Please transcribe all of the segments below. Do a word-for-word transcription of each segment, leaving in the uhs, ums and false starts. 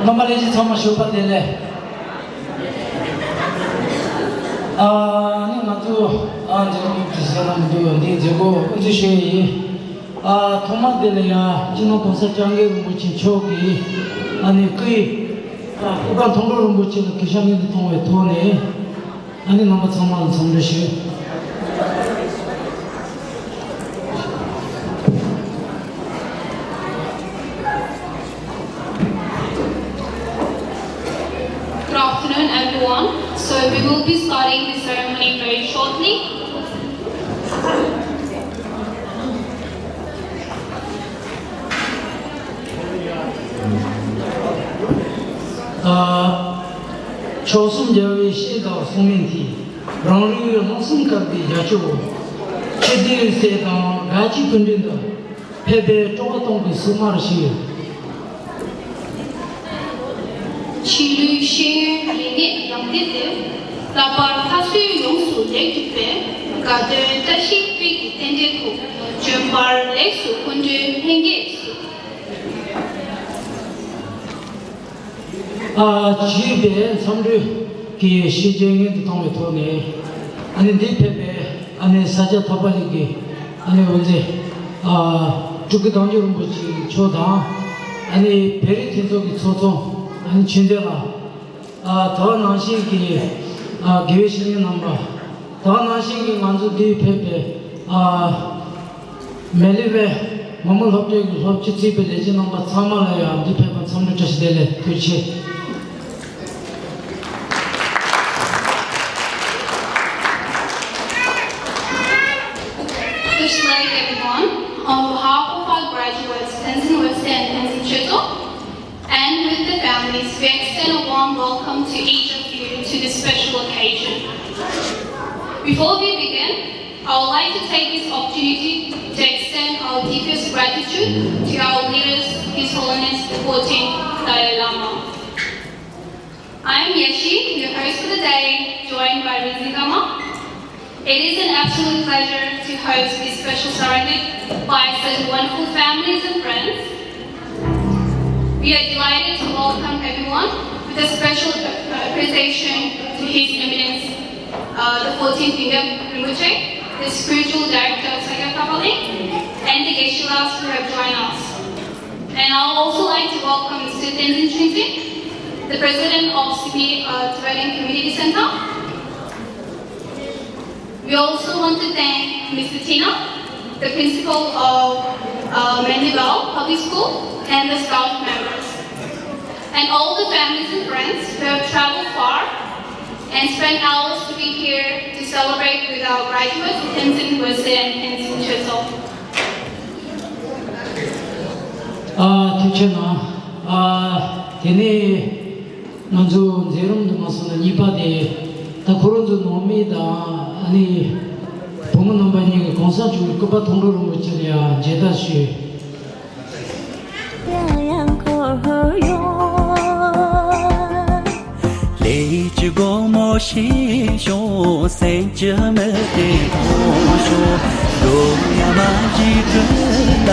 རྣམ་པ་ལྷན་རྒྱས་ཚང་མ་ཞོགས་པ་བདེ་ལེགས། ཨ་ནི་ང་ཚོ་ཨ་མཛད་སྒོ་དེ་ཟེར་ན་མི་འདུག་འདི་མཛད་སྒོ་དབུ་འཛུགས་ཞུ་ཡི་ཡིན། ཨ་ཐོག་མར་དེ་ལ་ཡང་སྤྱི་ནོར་༸གོང་ས་༸སྐྱབས་མགོན་རིན་པོ་ཆེ་མཆོག་གིས་ཨ་ནི་སྐུའི་ཨ་སྐུ་པར་མཐོང་གྲོལ་རིན་པོ་ཆེ་ལ་གུས་ཞབས་སྙིང་དུ་གཏོང་བའི་ཐོག་ནས། ཨ་ནི་རྣམ་པ་ཚང་མ་ལ་འཚམས་འདྲི་ཞུ། Good afternoon, everyone. So we will be starting the ceremony very shortly. ཨ། མཆོག་གསུམ་རྒྱལ་བའི་བཤེས་དང་སྲུང་མའི་མཐུས། རང་རིགས་རླུང་གསུམ་དཀར་པོའི་རྒྱ་མཚོའི་འོག་ཆེ་བདེའི་སྲས་དང་དགའ་སྐྱིད་ཀུན་འདྲེན་དུ། ཕེབས་པའི་སྤྲོ་བ་སྟོང་གི་སྲུང་མར་ཞུ། ཕྱི་ལུས་ཤེས་ཡོན་རིག་གནས་ཡང་རྩེ་སྟེ། ལྷག་པར་ལྷ་གསོལ་ཡོངས་སུ་ལེགས་གྲུབ་པའི། དགའ་སྟོན་བཀྲ་ཤིས་དཔལ་གྱི་རྟེན་འབྲེལ་ཐོག་བྱོན་པར་ལེགས་སོ་སྐུ་མགྲོན་ལྷན་རྒྱས་སུ། ཨ། ཅེས་པའི་འཚམས་འདྲི་གི་ཤེས་བྱའི་སྙིང་དུ་བཏང་བའི་ཐོག་ནས། ཨ་ནི་འདིར་ཕེབས་པའི་ཨ་ནི་ས་སྐྱ་ཐར་པ་གླིང་གི་ཨ་ནི་འོད་མཛེས། ཨ། སྤྲུལ་སྐུ་དམ་ཆོས་རིན་པོ་ཆེ་མཆོག་དང་། ཨ་ནི་བོད་རིགས་མཐུན་ཚོགས་ཀྱི་ཚོགས་གཙོ་ཨ་ནི་ཆོས་མཛད་ལགས། ཨ། དེ་ནང་བཞིན་གྱི་ཨ་དགེ་བའི་བཤེས་གཉེན་རྣམ་པ། དེ་ནང་བཞིན་གྱི་ང་ཚོ་འདིར་ཕེབས་པའི་ཨ་མི་ལི་བའི་མི་མང་སློབ་གྲྭའི་སློབ་སྤྱི་གཙོས་པའི་ལས་བྱེད་རྣམ་པ་ཚང་མ་ལ་ཡང་འདིར་ཕེབས་པར་འཚམས་འདྲི་བཀྲ་ཤིས་བདེ་ལེགས། ཐུགས་རྗེ་ཆེ། Good evening, everyone. On behalf of our graduates, Tenzin Wangse and Tenzin Choezo, and with the families, we extend a warm welcome to each of you to this special occasion. Before we begin, I would like to take this opportunity to extend our deepest gratitude to our leaders, His Holiness the fourteenth Dalai Lama. I am Yashi, your host for the day, joined by Rinzin Gama. It is an absolute pleasure to host this special ceremony by such wonderful families and friends. We are delighted to welcome everyone with a special uh, appreciation to His Eminence, uh, the fourteenth Finger Rinpoche, the spiritual director of Sakya Kapali, and the Geshe-las who have joined us. And I would also like to welcome Mister Tenzin Chunzin, the president of Sydney uh, Tibetan Community Centre. We also want to thank Mister Tina, the principal of uh, Mandeville Public School, and the staff members, and all the families and friends who have traveled far and spent hours to be here to celebrate with our graduates, Tenzin Wangse and Tenzin Choezo. ཨ། ཐུགས་རྗེ་གནང་། ཨ། དེ་ནས་ང་ཚོ་མཛད་རིམ་དུ་མ་སོང་ན་གཉིས་པ་དེ། ད་ཁོ་རང་ཚོ་ནང་མི་དང་ཨ་ནི་བུ་མོ་རྣམ་པ་གཉིས་ཀྱིས་གོང་ས་མཆོག་གི་སྐུ་པར་མཐོང་གྲོལ་རིན་པོ་ཆེ་ལ་ཡང་མཇལ་དར་ཞུས། ལས་ཀྱི་སྒོ་མོ་ཕྱེ་ཤོག་སེམས་ཀྱི་མི་དེ་ཕོངས་ཤོག་སྒྲོལ་མ་མ་བཞི་སྤྲུལ་ལ་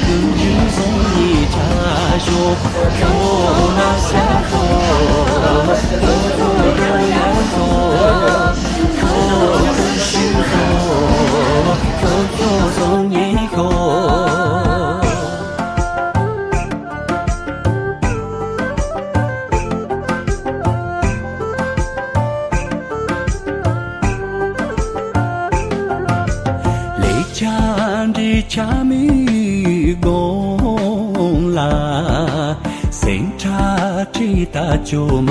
ཀུན་འབྱུང་བཟང་ཉིད་བྱ་ཤོག་ཁྱོད་ལ་ཤ་ཤོག་ཁྱོད་ཚོ་ཡང་ཡང་ཤོག་ཁྱོད་ཚོ་ཤི་ཤོག་ཁྱོད་ཚོ་བཟང་ཉིད་ཤོག་ལེགས་བྱ་འབྲི་བྱ་མི་དགོངས་ལ། སེང་ཁྲ་ཁྲི་ད་ཅོ་མ་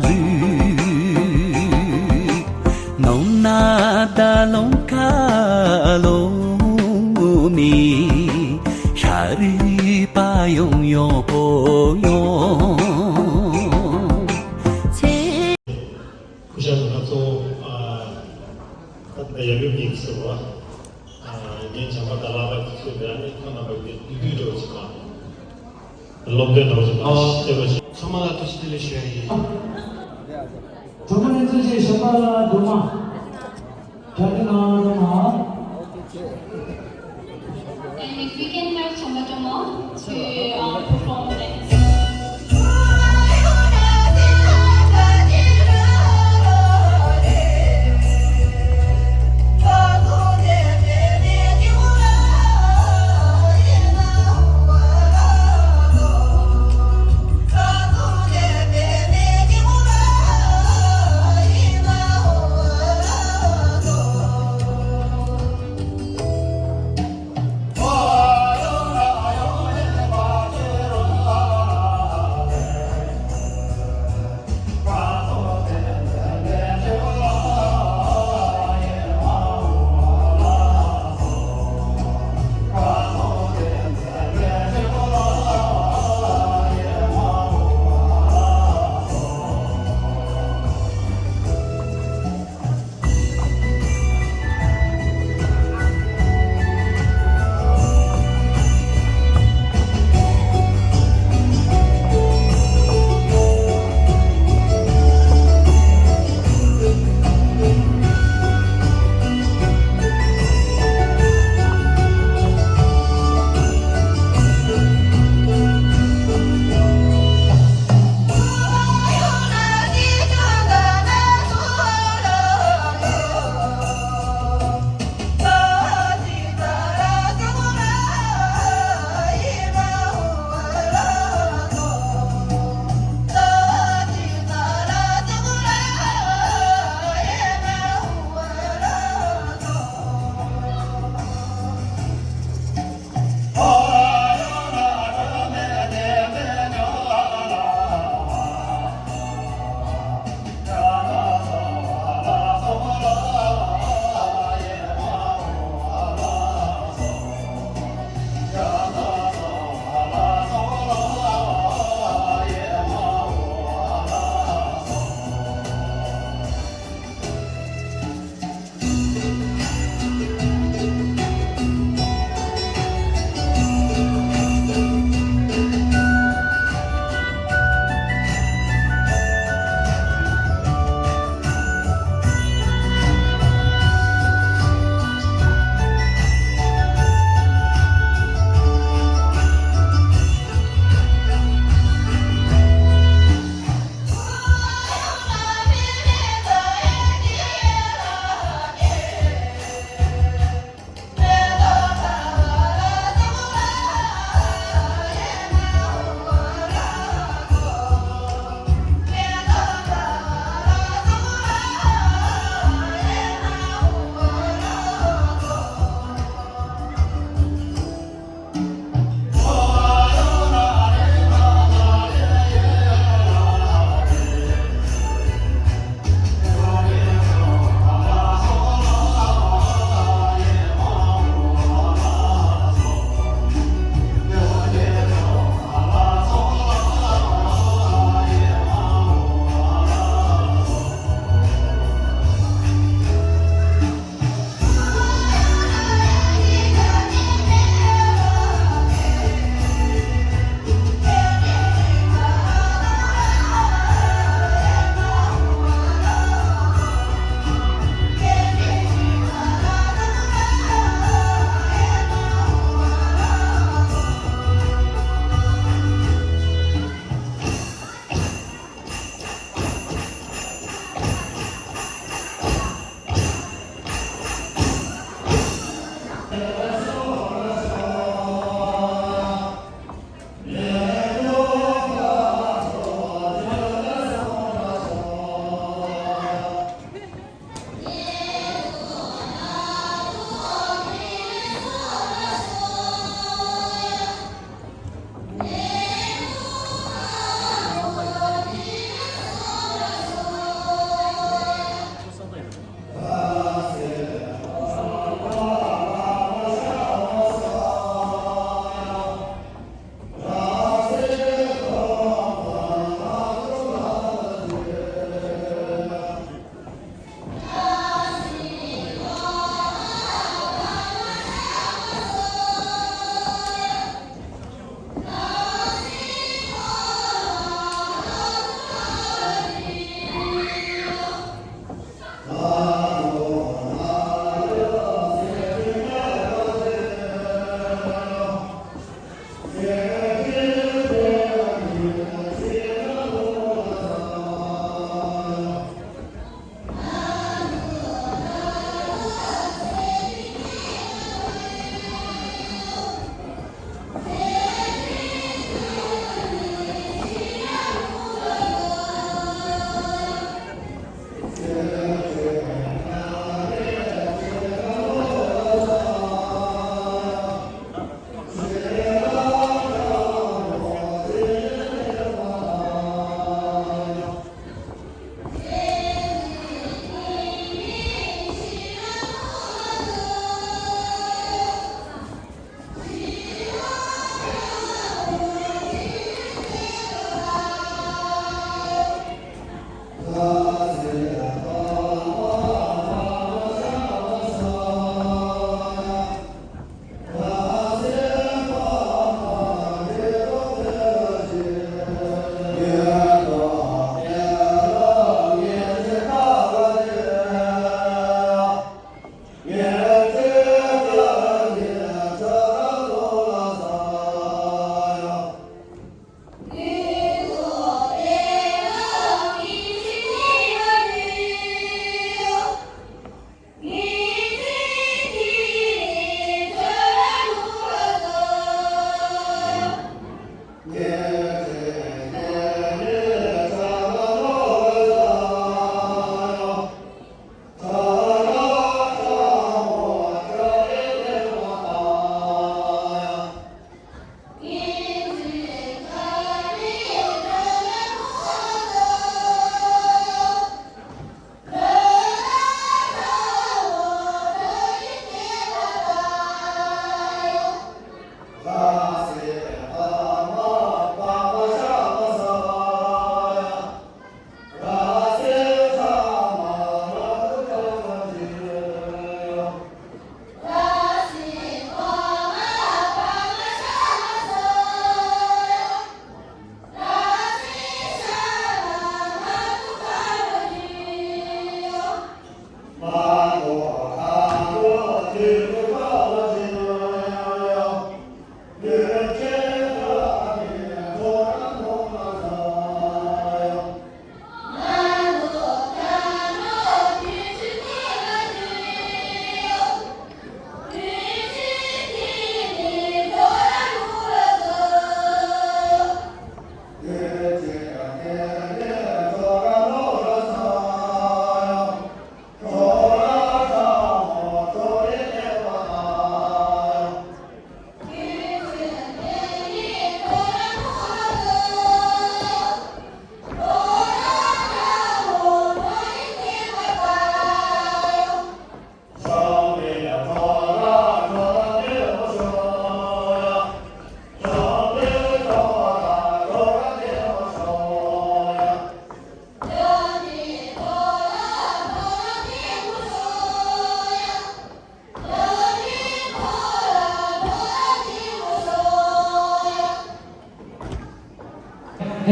འཛུལ། ནོམ་ན་ད་ལོང་ཁ་ལོ་མི། ཤ་རི་པ་ཡོང་ཡོང་པོ་ཡོང་། ཚེ། སྐུ་ཞབས་ང་ཚོ་ཨ་ད་ཡབ་ཡུམ་ཡིན་ཟེར་བ། ཨ་ངའི་བྱམས་པ་དང་བསླབ་པ་གྱི་ཚུལ་དེ་ཨ་ནི་ཁོང་རྣམ་པ་གི་དུས་དུས་འགྲོ་བ་ཞིག་མ། སློབ་སྟོན་འགྲོ་བ་ཞིག་མ་ཨོ། ཤེས་པ་ཞིག་ཚང་མ་ལ་ཐུགས་རྗེ་ཆེ་ལེགས་ཞུ་ཡ་ཡིན། གྲོགས་པོ་ལྷན་ཚོགས་ཀྱི་གཞན་པ་སྒྲོལ་མ། རྒྱ་རི་ནང་སྒྲོལ་མ། And if we can have Chamba Drama to uh, perform next.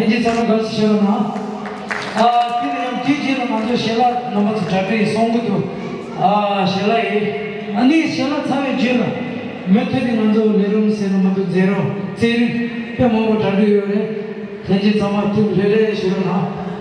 ལྷན་རྒྱས་ཚང་མ་དགའ་བསུ་ཞུ་རོགས་གནང་། ཨ། དེ་ནས་ཡང་དེའི་རྗེས་ལ་ང་ཚོ་ཞལ་ལག་རྣམ་པ་ཚོ་གྲ་སྒྲིག་གསུང་གི་འདུག་ཨ། ཞལ་ལག་ཡིན། ཨ་ནི་ཞལ་ལག་ཚར་བའི་རྗེས་ལ་མུ་མཐུད་དེ་ང་ཚོ་ལས་རིམ་ཟེར་ན་མི་འདུག་མཛད་རིམ་རྩེད་རིམ་དཔེ་མང་པོ་གྲ་སྒྲིག་ཡོད་རེད། ལྷན་རྒྱས་ཚང་མ་ཐུགས་ལྷོད་ལྷོད་ཞུ་རོགས་གནང་།